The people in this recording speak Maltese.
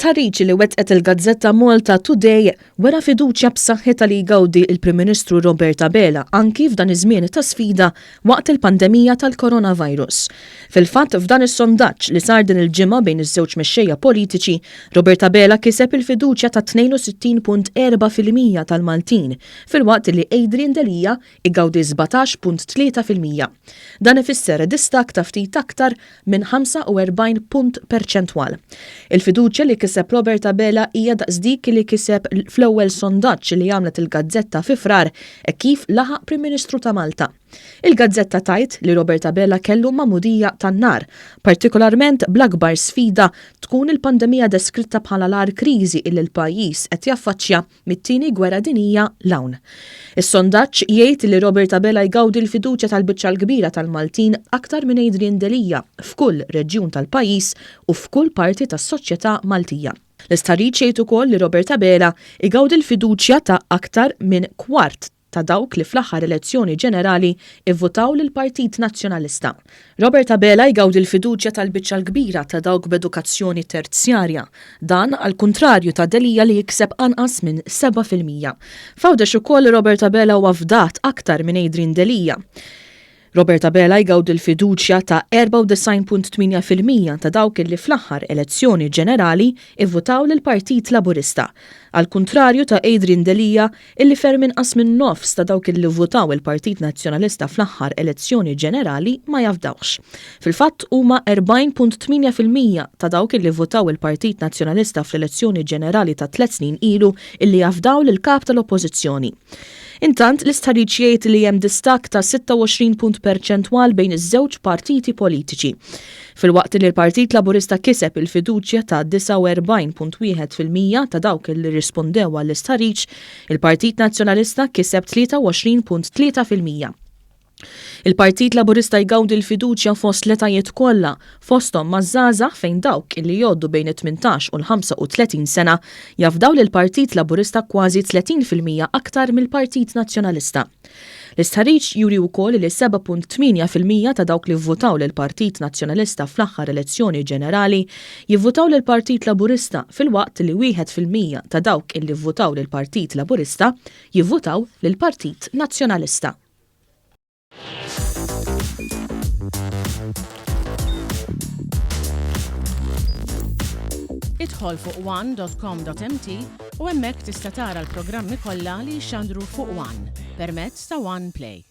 Stħarriġ li wettqet il-gazzetta Malta Today wera fiduċja b'saħħitha li jgawdi l-Prim Ministru Robert Abela anki f'dan iż-żmien ta' sfida waqt il-pandemija tal-coronavirus. Fil-fatt f'dan is-sondaġġ li sar din il-ġimgħa bejn iż-żewġ mexxejja politiċi, Robert Abela kiseb il-fiduċja ta' 62.4% tal-Maltin filwaqt li Adrian Delia igawdi 17.3%. Dan ifisser distakk ta' ftit aktar minn 45 punt perċentwal. Il-fiduċja li kiseb Robert Abela hija daqs dik li kiseb fl-ewwel sondaġġ li għamlet il-gazzetta fi Frar hekk kif laħaq Prim Ministru ta' Malta. Il-gazzetta tgħid li Robert Abela kellu magħmudija tan-nar, partikolarment bl-akbar sfida tkun il-pandemija deskritta bħala l-agħar kriżi illi l-pajjiż qed jaffaċċja mit-Tieni Gwerra Dinjija 'l hawn. Is-sondaġġ jgħid li Robert Abela jgawdi l-fiduċja tal-biċċa l-kbira tal-Maltin aktar minn Adrian Delia f'kull reġjun tal-pajjiż u f'kull parti tas-soċjetà Maltija. L-istħarriġ jgħid ukoll li Robert Abela jgawdi l-fiduċja ta' aktar minn kwart ta' dawk li fl-aħħar elezzjoni ġenerali ivvutaw lill-Partit Nazzjonalista. Robert Abela jgawdi l-fiduċja tal-biċċa l-kbira ta' dawk b'edukazzjoni terzjarja. Dan għall-kuntrarju ta' Delia li jikseb anqas minn 7%. F'Għawdex ukoll Robert Abela huwa fdat aktar minn Adrian Delia. Robert Abela jgawdi l-fiduċja ta' 94.8% ta' dawk li fl-aħħar elezzjoni ġenerali ivvutaw lill-Partit Laburista. Għall-kuntrarju ta' Adrian Delia illi ferm inqas minn nofs ta' dawk illi vvutaw il-Partit Nazzjonalista fl-aħħar elezzjoni ġenerali ma jafdawhx. Fil-fatt huma 40.8% ta' dawk illi vvutaw il-Partit Nazzjonalista fl-elezzjoni ġenerali ta' tlett snin ilu illi jafdaw lill-Kap tal-Oppożizzjoni. Intant, l-istħarriġ jgħid li hemm distakk ta' 26 punt perċentwal bejn iż-żewġ partiti politiċi. Filwaqt li l-Partit Laburista kiseb il-fiduċja ta' 49.1% ta' dawk li rrispondew għall-istħarriġ, il-Partit Nazzjonalista kiseb 23.3%. Il-Partit Laburista jgawdi l-fiduċja fost l-etajiet kollha, fosthom maż-żgħażagħ fejn dawk li jgħoddu bejn it-18 u l-35 sena jafdaw lill-Partit Laburista kważi 30% aktar mill-Partit Nazzjonalista. L-istħarriġ juri wkoll li 7.8% ta' dawk li vvutaw lill-Partit Nazzjonalista fl-aħħar elezzjoni ġenerali jivvutaw lill-Partit Laburista filwaqt li 1% ta' dawk illi vvutaw lill-Partit Laburista jivvutaw lill-Partit Nazzjonalista. Idħol fuq one.com.mt u hemmhekk tista' tara l-programmi kollha li jixxandru fuq One permezz ta' One Play.